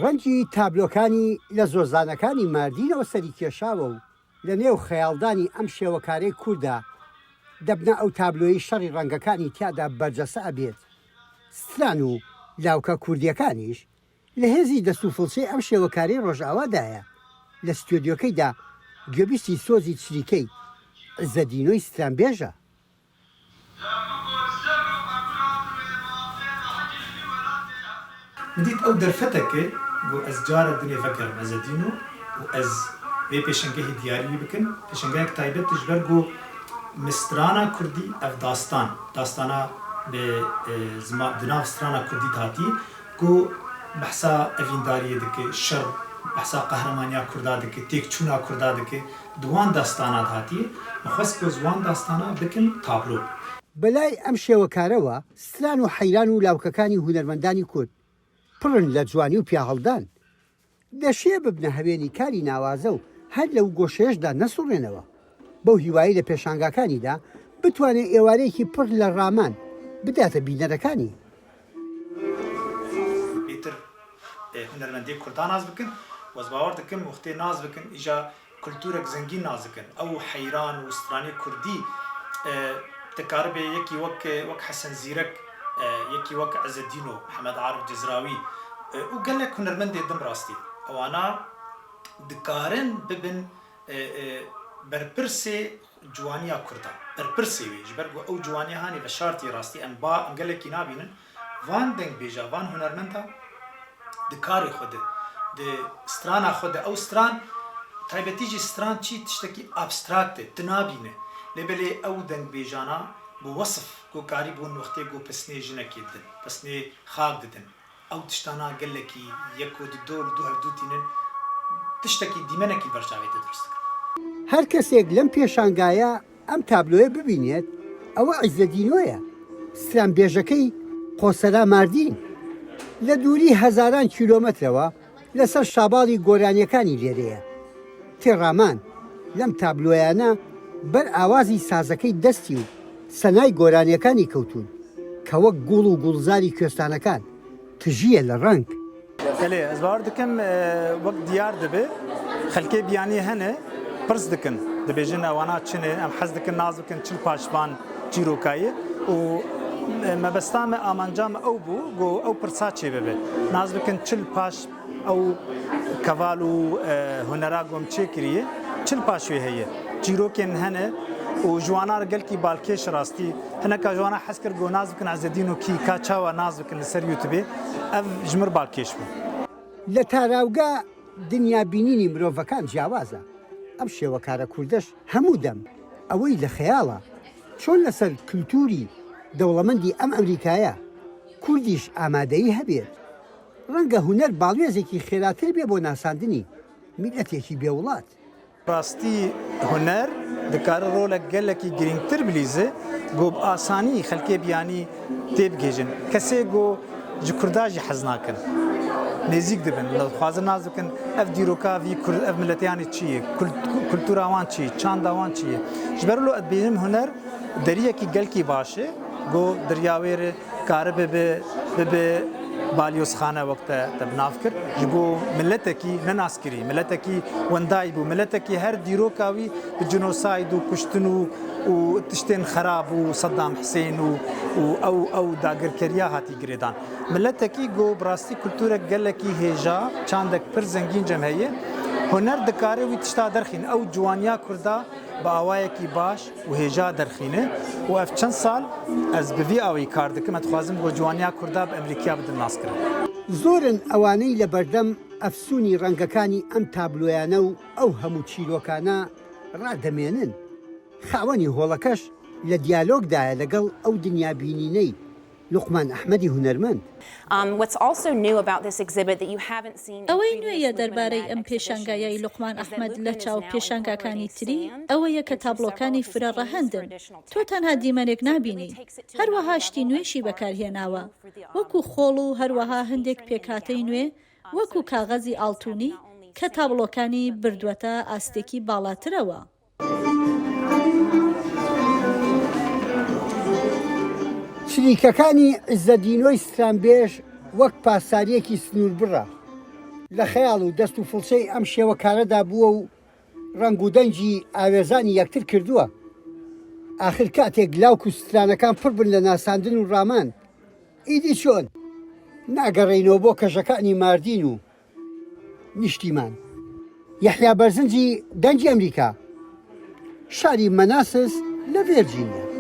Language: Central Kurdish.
ڕەنگی تابلۆکانی لە زۆزانەکانی ماردینەوە سەری کێشاوە و لە نێو خەیاڵدانی ئەم شێوەکارەی کورددا دەبنە ئەو تابلۆیەی شەڕی ڕەنگەکانی تیادا بەرجەستە ئەبێت. ستران و لاوکە کوردییەکانیش لە هێزی دەست و فڵچەی ئەم شێوەکارەی ڕۆژئاوادایە، لە ستۆدیۆکەیدا گوێبیستی سۆزی چریکەی عزەدینۆی سترانبێژە. Min dît ew derfeteke ku ez carek dinê vegerim Ezedîno û ez vê pêşengehê diyarî wî bikim. Pêşengehek taybet e ji ber ku min strana kurdî ev dastan, dastana bi zima di nav strana kurdî de hatiye ku behsa evîndariyê dike, şer, behsa qehremaniya kurda dike, têkçûna kurda dike di wan dastana de hatiye. Min xwest ku ez wan dastana bikim tablo. Bi lay em şêwekarەوە ستران و حەیران و لاوکەکانی هونەرمەندانی کورد پڕن لە جوانی و پیاهەڵدان، دەشێ ببنە هەوێنی کاری ناوازە و هەر لەو گۆشەیەشدا نەسوڕێنەوە. بەو هیوایەی لە پێشانگاکانیدا بتوانێ ئێوارەیەکی پڕ لە ڕامان بداتە بینەرەکانی. بێتر هونەرمەندێ کوردا ناس بکن و ez bawer dikim wextê nas bikin îja Kulturek zengîn nas dikin. Ew heyran û stranê kurdî dikaribe yekî wek wek Hesen Zîrek, yekî wek Ezzedîno, Mihemed Arif Cizrawî û gelek hunermendê din bi rastî ewana dikarin bibin berpirsê ciwaniya kurdan. Berpirsê wê ji ber ku ew ciwaniya hanê veşartî rastî em ba em gelekî nabînin. Van dengbêja, van hunermenda di karê xwe de, di strana xwe de ew stran taybetî jî stran çî tiştekî abstrakt e, tu nabîne. Lê belê ew dengbêjana bi wesf ku karîbûn wextê ku pesnê jinekê didin, pesnê xak didin. Ew tiştana gelekî yek û di do li du hevdu tînin, tiştekî dîmenekî li ber çavê te dirust dikin. Her kesêk lem pêşangaya ئەم تابلۆیە ببینێت ئەوە عیزەدینۆیە، سترانبێژەکەی قۆسەرا ماردین، لە دووری هەزاران کیلۆمەترەوە لەسەر شاباڵی گۆرانییەکانی لێرەیە. تێڕامان لەم تابلۆیانە بەر ئاوازی سازەکەی دەستی و سەنای گۆرانییەکانی کەوتوون کە وەک گوڵ و گوڵزاری کوێستانەکان تژییە لە ڕەنگ. Belê ez bawer dikim wek diyar dibe xelkê biyanî hene pirs dikin dibêjin ewana çi ne em hez dikin nas bikin çi li paş van çîroka ye û mebesta me amanca me ew bû ku ew pirsa çê bibe nas bikin çi li paş ew keval û hunera ku em çê kiriye çi li paş wê heye çîrokên hene û ji wana re gelkî balkêş rastî Hineka ji wana hez kir ku nas bikin Ezzedîn û kî ka çawa nas bikin li ser YouTubeê ev ji min balkêş bû. لە تاراوگە دنیابینینی مرۆڤەکان جیاوازە، ئەم شێوەکارە کوردەش هەموو دەم ئەوەی لە خەیاڵە چۆن لەسەر کلتوری دەوڵەمەندی ئەم ئەمریکایە کوردیش ئامادەیی هەبێت، ڕەنگە هونەر باڵوێزێکی خێراتر بێ بۆ ناساندنی میللەتێکی بێ وڵات. ڕاستی هونەر دکارە ڕۆلەک گەلەکی گرینگتر بلیزێ گۆ ب ئاسانی خەلکێ بیانی تێ بگێژن. کەسێ گۆ ji kurda jî hez nakin nêzîk dibin dixwazin nas bikin ev dîroka vî kurd ev miletê yanî çi ye kultura wan çi ye çanda wan çi ye. Ji ber wilo ez dibêjim huner deriyekî gelkî baş e go diriya wê re Karibe bi bibe balyozxane wek te te bi nav kir ji bo miletekî nenaskirî, miletekî wendayî bû, miletekî her dîroka wî bi cinosayd û kuştin û û tiştên xerab û Seddam Hisên û û ew ew dagirkeriya hatî girêdan. Miletekî ku bi rastî kulturek gelekî hêja, çandek pir zengîn cem heye, huner dikare wî tişta derxîne. Ew ciwaniya kurda bi awayekî baş û hêja derxîne û ev çend sal ez bi vî awayî kar dikim, ez dixwazim ku ciwaniya Kurda bi Emrîkiya bidim naskirin. زۆرن ئەوانەی لە بەردەم ئەفسوونی ڕەنگەکانی ئەم تابلۆیانە و ئەو هەموو چیرۆکانە ڕادەمێنن. خاوەنی هۆڵەکەش لە دیالۆگدایە لەگەڵ ئەو دنیابینینەی لوقمان ئەحمەدی هونەرمەند. ئەوەی نوێیە دەربارەی ئەم پێشانگایەی لوقمان ئەحمەد لە چاو پێشانگاکانی تری ئەوەیە کە تابڵۆکانی فرە ڕەهەندن، تۆ تەنها دیمەنێک نابینی، هەروەها شتی نوێشی بەکارهێناوە وەکو خۆڵ و هەروەها هەندێک پێکهاتەی نوێ وەکو کاغەزی ئاڵتونی کە تابڵۆکانی بردوەتە ئاستێکی باڵاترەوە. چریکەکانی عیزەدینۆی سترانبێژ وەک پاسارییەکی سنووربڕە. لە خەیاڵ و دەست و فڵچەی ئەم شێوەکارەدا بووە و ڕەنگ و دەنگی ئاوێزانی یەکتر کردووە. ئاخر کاتێک لاوک و سترانەکان پڕ بن لە ناساندن و ڕامان، ئیدی چۆن ناگەڕێینەوە بۆ کەژەکانی ماردین و نیشتیمان. یەحیا بەرزنجی، دەنگی ئەمریکا، شاری مەناسس لە ڤێرجینیا.